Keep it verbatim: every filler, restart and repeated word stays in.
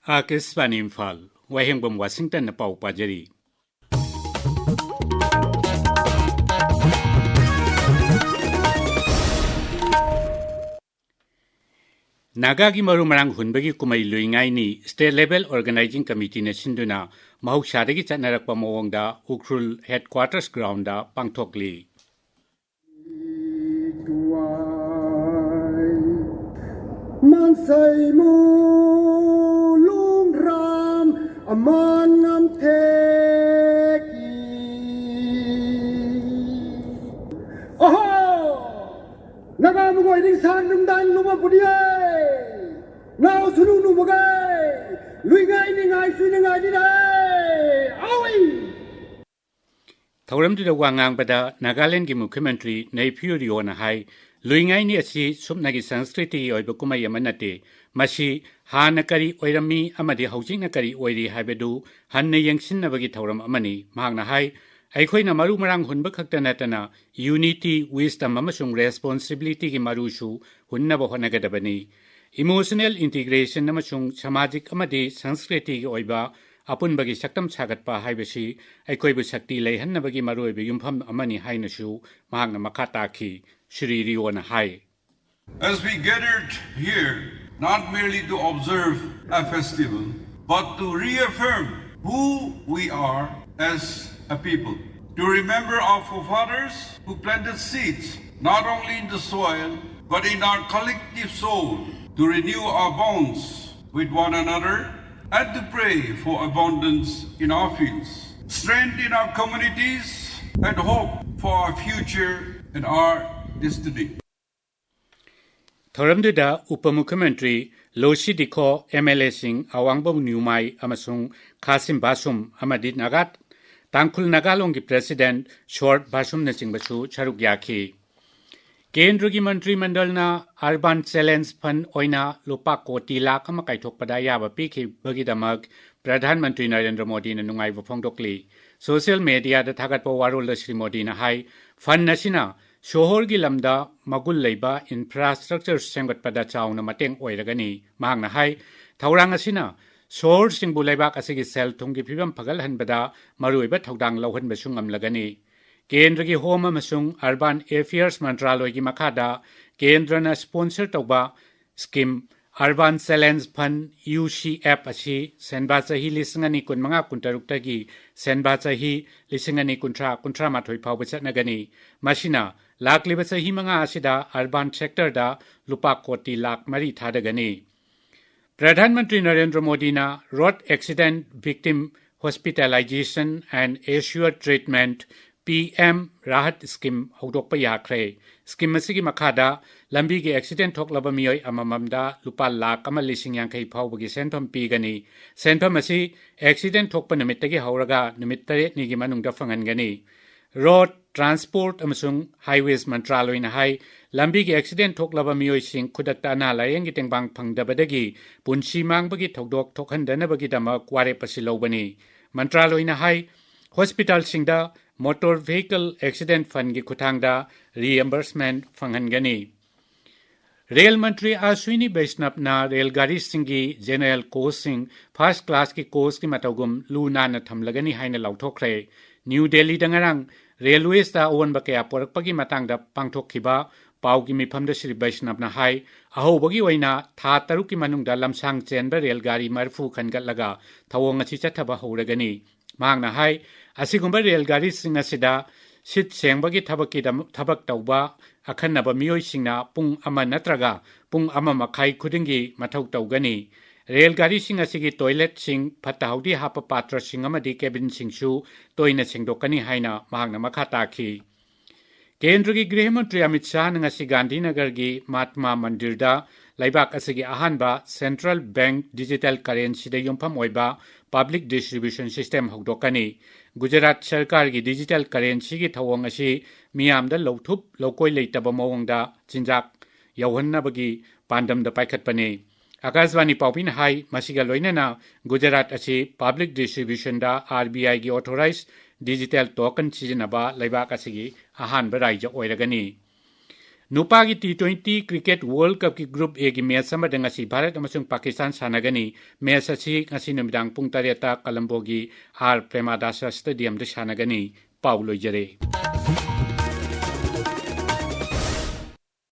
ꯑꯥꯀꯥꯁꯕꯥꯅꯤ ꯏꯝꯐꯥꯜ, ꯋꯥꯍꯦꯡꯕꯝ ꯋꯥꯁꯤꯡꯇꯟꯅ ꯄꯥꯎ ꯄꯥꯖꯔꯤ꯫ ꯅꯥꯒꯥꯒꯤ ꯃꯔꯨ ꯃꯔꯥꯡ ꯍꯨꯟꯕꯒꯤ ꯀꯨꯝꯍꯩ ꯂꯨꯏꯉꯥꯏꯅꯤ State Level Organizing Committeeꯅ ꯁꯤꯟꯗꯨꯅ ꯃꯍꯧꯁꯥꯗꯒꯤ ꯆꯠꯅꯔꯛꯄ ꯃꯑꯣꯡꯗ ꯎꯈ꯭ꯔꯨꯜ headquarters groundꯗ ꯄꯥꯡꯊꯣꯛꯂꯤ꯫ ꯃꯥꯡꯁꯩꯃꯨ ꯂꯣꯡꯗ꯭ꯔꯥꯝ ꯑꯃꯥꯟ ꯉꯝꯊꯦꯛꯀꯤ꯫ ꯑꯍꯣ! ꯅꯒꯥ ꯃꯒꯣꯏ ꯅꯤꯡꯁꯥꯡ ꯅꯨꯡꯗꯥꯡ ꯂꯨꯃ ꯄꯨꯗꯤꯌꯦ꯫ ꯅꯥꯎ ꯁꯨꯅꯨ ꯅꯨꯃꯒꯥꯏ꯫ ꯂꯨꯏꯉꯥꯏ ꯅꯤꯡꯉꯥꯏ ꯁꯨꯏꯅꯉꯥꯏ ꯅꯤꯔꯥꯏ꯫ ꯑꯥꯎꯏ! ꯊꯧꯔꯝꯗꯨꯗ ꯋꯥ ꯉꯥꯡꯕꯗ ꯅꯥꯒꯥꯂꯦꯟꯗꯒꯤ ꯃꯨꯈ꯭ꯌ ꯃꯟꯇ꯭ꯔꯤ ꯅꯩꯐꯤꯌꯨ ꯔꯤꯑꯣꯅ ꯍꯥꯏ, ꯂꯨꯏꯉꯥꯏꯅꯤ ꯑꯁꯤ ꯁꯨꯞꯅꯒꯤ ꯁꯪꯁꯀ꯭ꯔꯤꯇꯤꯒꯤ ꯑꯣꯏꯕ ꯀꯨꯝꯍꯩ ꯑꯃ ꯅꯠꯇꯦ꯫ ꯃꯁꯤ ꯍꯥꯟꯅ ꯀꯔꯤ ꯑꯣꯏꯔꯝꯃꯤ ꯑꯃꯗꯤ ꯍꯧꯖꯤꯛꯅ ꯀꯔꯤ ꯑꯣꯏꯔꯤ ꯍꯥꯏꯕꯗꯨ ꯍꯟꯅ ꯌꯦꯡꯁꯤꯟꯅꯕꯒꯤ ꯊꯧꯔꯝ ꯑꯃꯅꯤ꯫ ꯃꯍꯥꯛꯅ ꯍꯥꯏ, ꯑꯩꯈꯣꯏꯅ ꯃꯔꯨ ꯃꯔꯥꯡ ꯍꯨꯟꯕ ꯈꯛꯇ ꯅꯠꯇꯅ unity, wisdom ꯑꯃꯁꯨꯡ responsibilityꯒꯤ ꯃꯔꯨꯁꯨ ꯍꯨꯟꯅꯕ ꯍꯣꯠꯅꯒꯗꯕꯅꯤ꯫ Emotional integration ꯑꯃꯁꯨꯡ ꯁꯃꯥꯖꯤꯛ ꯑꯃꯗꯤ ꯁꯪꯁꯀ꯭ꯔꯤꯇꯤꯒꯤ ꯑꯣꯏꯕ ꯑꯄꯨꯟꯕꯒꯤ ꯁꯛꯇꯝ ꯁꯥꯒꯠꯄ ꯍꯥꯏꯕꯁꯤ ꯑꯩꯈꯣꯏꯕꯨ ꯁꯛꯇꯤ ꯂꯩꯍꯟꯅꯕꯒꯤ ꯃꯔꯨꯑꯣꯏꯕ ꯌꯨꯝꯐꯝ ꯑꯃꯅꯤ ꯍꯥꯏꯅꯁꯨ ꯃꯍꯥꯛꯅ ꯃꯈꯥ ꯇꯥꯈꯤ꯫ ꯁ꯭ꯔꯤ ꯔꯤꯑꯣꯅ ꯍꯥꯏ꯫ As we gathered here, not merely to observe a festival, but to reaffirm who we are as a people, to remember our forefathers who planted seeds not only in the soil, but in our collective soul, to renew our bonds with one another, and to pray for abundance in our fields, strength in our communities, and hope for our future and our destiny. ꯊꯧꯔꯝꯗꯨꯗ ꯎꯄ ꯃꯨꯈ꯭ꯌ ꯃꯟꯇ꯭ꯔꯤ ꯂꯣꯁꯤ ꯗꯤꯈꯣ, MLAꯁꯤꯡ ꯑꯋꯥꯡꯕꯝ ꯅ꯭ꯌꯨꯃꯥꯏ ꯑꯃꯁꯨꯡ ꯈꯥꯁꯤꯝ ꯕꯥꯁꯨꯝ ꯑꯃꯗꯤ ꯅꯥꯒꯥ, ꯇꯥꯡꯈꯨꯜ ꯅꯥꯒꯥ ꯂꯣꯟꯒꯤ president short ꯕꯥꯁꯨꯝꯅꯆꯤꯡꯕꯁꯨ ꯁꯔꯨꯛ ꯌꯥꯈꯤ꯫ ꯀꯦꯟꯗ꯭ꯔꯒꯤ ꯃꯟꯇ꯭ꯔꯤ ꯃꯟꯗꯜꯅ Urban Challenge Fund ꯑꯣꯏꯅ ꯂꯨꯄꯥ ꯀꯣꯇꯤ ꯂꯥꯈ ꯑꯃ ꯀꯥꯏꯊꯣꯛꯄꯗ ꯑꯌꯥꯕ ꯄꯤꯈꯤꯕꯒꯤꯗꯃꯛ ꯄ꯭ꯔꯙꯥꯟ ꯃꯟꯇ꯭ꯔꯤ ꯅꯔꯦꯟꯗ꯭ꯔ ꯃꯣꯗꯤꯅ ꯅꯨꯡꯉꯥꯏꯕ ꯐꯣꯡꯗꯣꯛꯂꯤ꯫ Social mediaꯗ ꯊꯥꯒꯠꯄ ꯋꯥꯔꯣꯜꯗ ꯁ꯭ꯔꯤ ꯃꯣꯗꯤꯅ ꯍꯥꯏ, fund ꯑꯁꯤꯅ ꯁꯣꯍꯣꯔꯒꯤ ꯂꯝꯗ ꯃꯒꯨꯟ ꯂꯩꯕ infrastructure ꯁꯦꯝꯒꯠꯄꯗ ꯆꯥꯎꯅ ꯃꯇꯦꯡ ꯑꯣꯏꯔꯒꯅꯤ꯫ ꯃꯍꯥꯛꯅ ꯍꯥꯏ, ꯊꯧꯔꯥꯡ ꯑꯁꯤꯅ ꯁꯣꯍꯣꯔꯁꯤꯡꯕꯨ ꯂꯩꯕꯥꯛ ꯑꯁꯤꯒꯤ ꯁꯦꯜ ꯊꯨꯝꯒꯤ ꯐꯤꯕꯝ ꯐꯒꯠꯍꯟꯕꯗ ꯃꯔꯨꯑꯣꯏꯕ ꯊꯧꯗꯥꯡ ꯂꯧꯍꯟꯕꯁꯨ ꯉꯝꯂꯒꯅꯤ꯫ ꯀꯦꯟꯗ꯭ꯔꯒꯤ ꯍꯣꯝ ꯑꯃꯁꯨꯡ ꯑꯔꯕꯥꯟ ꯑꯦꯐꯤꯌꯔꯁ ꯃꯟꯇ꯭ꯔꯥꯂꯣꯏꯒꯤ ꯃꯈꯥꯗ ꯀꯦꯟꯗ꯭ꯔꯅ ꯁ꯭ꯄꯣꯟꯁꯔ ꯇꯧꯕ ꯁ꯭ꯀꯤꯝ ꯑꯔꯕꯥꯟ ꯆꯦꯂꯦꯟꯖ ꯐꯟ, ꯌꯨ ꯁꯤ ꯑꯦꯐ, ꯑꯁꯤ ꯁꯦꯟꯕꯥ ꯆꯍꯤ ꯂꯤꯁꯤꯡ ꯑꯅꯤ ꯀꯨꯟꯃꯉꯥ ꯀꯨꯟꯇꯔꯨꯛꯇꯒꯤ ꯁꯦꯟꯕꯥ ꯆꯍꯤ ꯂꯤꯁꯤꯡ ꯑꯅꯤ ꯀꯨꯟꯊ꯭ꯔꯥ ꯀꯨꯟꯊ꯭ꯔꯥ ꯃꯥꯊꯣꯏ ꯐꯥꯎꯕ ꯆꯠꯅꯒꯅꯤ꯫ ꯃꯁꯤꯅ ꯂꯥꯛꯂꯤꯕ ꯆꯍꯤ ꯃꯉꯥ ꯑꯁꯤꯗ ꯑꯔꯕꯥꯟ ꯁꯦꯛꯇꯔꯗ ꯂꯨꯄꯥ ꯀꯣꯇꯤ ꯂꯥꯛ ꯃꯔꯤ ꯊꯥꯗꯒꯅꯤ꯫ ꯄ꯭ꯔꯙꯥꯟ ꯃꯟꯇ꯭ꯔꯤ ꯅꯔꯦꯟꯗ꯭ꯔ ꯃꯣꯗꯤꯅ Road Accident Victim Hospitalization and Assure Treatment, P M Rahat scheme ꯍꯧꯗꯣꯛꯄ ꯌꯥꯈ꯭ꯔꯦ꯫ ꯁ꯭ꯀꯤꯝ ꯑꯁꯤꯒꯤ ꯃꯈꯥꯗ ꯂꯝꯕꯤꯒꯤ ꯑꯦꯛꯁꯤꯗꯦꯟ ꯊꯣꯛꯂꯕ ꯃꯤꯑꯣꯏ ꯑꯃꯃꯝꯗ ꯂꯨꯄꯥ ꯂꯥꯛ ꯑꯃ ꯂꯤꯁꯤꯡ ꯌꯥꯡꯈꯩ ꯐꯥꯎꯕꯒꯤ ꯁꯦꯟꯐꯝ ꯄꯤꯒꯅꯤ꯫ ꯁꯦꯟꯐꯝ ꯑꯁꯤ ꯑꯦꯛꯁꯤꯗꯦꯟ ꯊꯣꯛꯄ ꯅꯨꯃꯤꯠꯇꯒꯤ ꯍꯧꯔꯒ ꯅꯨꯃꯤꯠ ꯇꯔꯦꯠꯅꯤꯒꯤ ꯃꯅꯨꯡꯗ ꯐꯪꯍꯟꯒꯅꯤ꯫ ꯔꯣꯗ, ꯇ꯭ꯔꯥꯟꯁꯄꯣꯔꯠ ꯑꯃꯁꯨꯡ ꯍꯥꯏꯋꯦꯁ ꯃꯟꯇ꯭ꯔꯥꯂꯣꯏꯅ ꯍꯥꯏ, ꯂꯝꯕꯤꯒꯤ ꯑꯦꯛꯁꯤꯗꯦꯟ ꯊꯣꯛꯂꯕ ꯃꯤꯑꯣꯏꯁꯤꯡ ꯈꯨꯗꯛꯇ ꯑꯅꯥ ꯂꯥꯌꯦꯡꯒꯤ ꯇꯦꯡꯕꯥꯡ ꯐꯪꯗꯕꯗꯒꯤ ꯄꯨꯟꯁꯤ ꯃꯥꯡꯕꯒꯤ ꯊꯧꯗꯣꯛ ꯊꯣꯛꯍꯟꯗꯅꯕꯒꯤꯗꯃꯛ ꯋꯥꯔꯦꯞ ꯑꯁꯤ ꯂꯧꯕꯅꯤ꯫ ꯃꯟꯇ꯭ꯔꯥꯂꯣꯏꯅ ꯍꯥꯏ, ꯍꯣꯁꯄꯤꯇꯥꯜꯁꯤꯡꯗ ꯃꯣꯇꯣꯔ ꯚꯦꯍꯤꯀꯜ ꯑꯦꯛꯁꯤꯗꯦꯟ ꯐꯟꯒꯤ ꯈꯨꯠꯊꯥꯡꯗ ꯔꯤꯑꯦꯝꯕꯔꯁꯃꯦꯟ ꯐꯪꯍꯟꯒꯅꯤ꯫ ꯔꯦꯜ ꯃꯟꯇ꯭ꯔꯤ ꯑꯁ꯭ꯋꯤꯅꯤ ꯕꯩꯁꯅꯕꯅ ꯔꯦꯜ ꯒꯥꯔꯤꯁꯤꯡꯒꯤ ꯖꯦꯅꯔꯦꯜ ꯀꯣꯆꯁꯤꯡ ꯐꯥꯔꯁ ꯀ꯭ꯂꯥꯁꯀꯤ ꯀꯣꯆꯀꯤ ꯃꯇꯧꯒꯨꯝ ꯂꯨ ꯅꯥꯟꯅ ꯊꯝꯂꯒꯅꯤ ꯍꯥꯏꯅ ꯂꯥꯎꯊꯣꯛꯈ꯭ꯔꯦ꯫ ꯅ꯭ꯌꯨ ꯗꯦꯜꯂꯤꯗ ꯉꯔꯥꯡ ꯔꯦꯜꯋꯦꯁꯇ ꯑꯑꯣꯟꯕ ꯀꯌꯥ ꯄꯨꯔꯛꯄꯒꯤ ꯃꯇꯥꯡꯗ ꯄꯥꯡꯊꯣꯛꯈꯤꯕ ꯄꯥꯎꯒꯤ ꯃꯤꯐꯝꯗ ꯁ꯭ꯔꯤ ꯕꯩꯁꯅꯕꯅ ꯍꯥꯏ, ꯑꯍꯧꯕꯒꯤ ꯑꯣꯏꯅ ꯊꯥ ꯇꯔꯨꯛꯀꯤ ꯃꯅꯨꯡꯗ ꯂꯝꯁꯥꯡ ꯆꯦꯟꯕ ꯔꯦꯜ ꯒꯥꯔꯤ ꯃꯔꯤꯐꯨ ꯈꯟꯒꯠꯂꯒ ꯊꯧꯑꯣꯡ ꯑꯁꯤ ꯆꯠꯊꯕ ꯍꯧꯔꯒꯅꯤ꯫ ꯃꯍꯥꯛꯅ ꯍꯥꯏ, ꯑꯁꯤꯒꯨꯝꯕ ꯔꯦꯜ ꯒꯥꯔꯤꯁꯤꯡ ꯑꯁꯤꯗ ꯁꯤꯠ ꯁꯦꯡꯕꯒꯤ ꯊꯕꯛꯀꯤꯗꯃꯛ, ꯊꯕꯛ ꯇꯧꯕ ꯑꯈꯟꯅꯕ ꯃꯤꯑꯣꯏꯁꯤꯡꯅ ꯄꯨꯡ ꯑꯃ ꯅꯠꯇ꯭ꯔꯒ ꯄꯨꯡ ꯑꯃ ꯃꯈꯥꯏ ꯈꯨꯗꯤꯡꯒꯤ ꯃꯊꯧ ꯇꯧꯒꯅꯤ꯫ ꯔꯦꯜ ꯒꯥꯔꯤꯁꯤꯡ ꯑꯁꯤꯒꯤ ꯇꯣꯏꯂꯦꯠꯁꯤꯡ, ꯐꯠꯇ ꯍꯥꯎꯗꯤ ꯍꯥꯞꯄ ꯄꯥꯇ꯭ꯔꯁꯤꯡ ꯑꯃꯗꯤ ꯀꯦꯕꯤꯟꯁꯤꯡꯁꯨ ꯇꯣꯏꯅ ꯁꯦꯡꯗꯣꯛꯀꯅꯤ ꯍꯥꯏꯅ ꯃꯍꯥꯛꯅ ꯃꯈꯥ ꯇꯥꯈꯤ꯫ ꯀꯦꯟꯗ꯭ꯔꯒꯤ ꯒ꯭ꯔꯤꯍ ꯃꯟꯇ꯭ꯔꯤ ꯑꯃꯤꯠ ꯁꯥꯍꯅ ꯉꯁꯤ ꯒꯥꯟꯙꯤꯅꯒꯔꯒꯤ ꯃꯍꯥꯠꯃꯥ ꯃꯟꯗꯤꯔꯗ ꯂꯩꯕꯥꯛ ꯑꯁꯤꯒꯤ ꯑꯍꯥꯟꯕ ꯁꯦꯟꯇ꯭ꯔꯦꯜ ꯕꯦꯡꯛ ꯗꯤꯖꯤꯇꯦꯜ ꯀꯔꯦꯟꯁꯤꯗ ꯌꯨꯝꯐꯝ ꯑꯣꯏꯕ ꯄꯕ꯭ꯂꯤꯛ ꯗꯤꯁꯇ꯭ꯔꯤꯕ꯭ꯌꯨꯁꯟ ꯁꯤꯁꯇꯦꯝ ꯍꯧꯗꯣꯛꯀꯅꯤ꯫ ꯒꯨꯖꯔꯥꯠ ꯁꯔꯀꯥꯔꯒꯤ ꯗꯤꯖꯤꯇꯦꯜ ꯀꯔꯦꯟꯁꯤꯒꯤ ꯊꯧꯑꯣꯡ ꯑꯁꯤ ꯃꯤꯌꯥꯝꯗ ꯂꯧꯊꯨꯞ ꯂꯧꯀꯣꯏ ꯂꯩꯇꯕ ꯃꯑꯣꯡꯗ ꯆꯤꯟꯖꯥꯛ ꯌꯧꯍꯟꯅꯕꯒꯤ ꯄꯥꯟꯗꯝꯗ ꯄꯥꯏꯈꯠꯄꯅꯤ꯫ ꯑꯀꯥꯁꯕꯥꯅꯤ ꯄꯥꯎꯃꯤꯅ ꯍꯥꯏ, ꯃꯁꯤꯒ ꯂꯣꯏꯅꯅ ꯒꯨꯖꯔꯥꯠ ꯑꯁꯤ ꯄꯕ꯭ꯂꯤꯛ ꯗꯤꯁꯇ꯭ꯔꯤꯕ꯭ꯌꯨꯁꯟꯗ ꯑꯥꯔ ꯕꯤ ꯑꯥꯏꯒꯤ ꯑꯣꯊꯣꯔꯥꯏꯖ ꯗꯤꯖꯤꯇꯦꯜ ꯇꯣꯀꯟ ꯁꯤꯖꯤꯟꯅꯕ ꯂꯩꯕꯥꯛ ꯑꯁꯤꯒꯤ ꯑꯍꯥꯟꯕ ꯔꯥꯏꯖ꯭ꯌ ꯑꯣꯏꯔꯒꯅꯤ꯫ ꯅꯨꯄꯥꯒꯤ ꯇꯤ ꯇ꯭ꯋꯦꯟꯇꯤ ꯀ꯭ꯔꯤꯀꯦꯠ ꯋꯥꯔꯜ ꯀꯞꯀꯤ ꯒ꯭ꯔꯨꯞ ꯑꯦꯒꯤ ꯃꯦꯆ ꯑꯃꯗ ꯉꯁꯤ ꯚꯥꯔꯠ ꯑꯃꯁꯨꯡ ꯄꯥꯀꯤꯁꯇꯥꯟ ꯁꯥꯟꯅꯒꯅꯤ꯫ ꯃꯦꯆ ꯑꯁꯤ ꯉꯁꯤ ꯅꯨꯃꯤꯗꯥꯡ ꯄꯨꯡ ꯇꯔꯦꯠꯇ ꯀꯂꯝꯕꯣꯒꯤ ꯑꯥꯔ ꯄ꯭ꯔꯦꯃꯥꯗꯥꯁ ꯁ꯭ꯇꯦꯗꯤꯌꯝꯗ ꯁꯥꯟꯅꯒꯅꯤ꯫ ꯄꯥꯎ ꯂꯣꯏꯖꯔꯦ꯫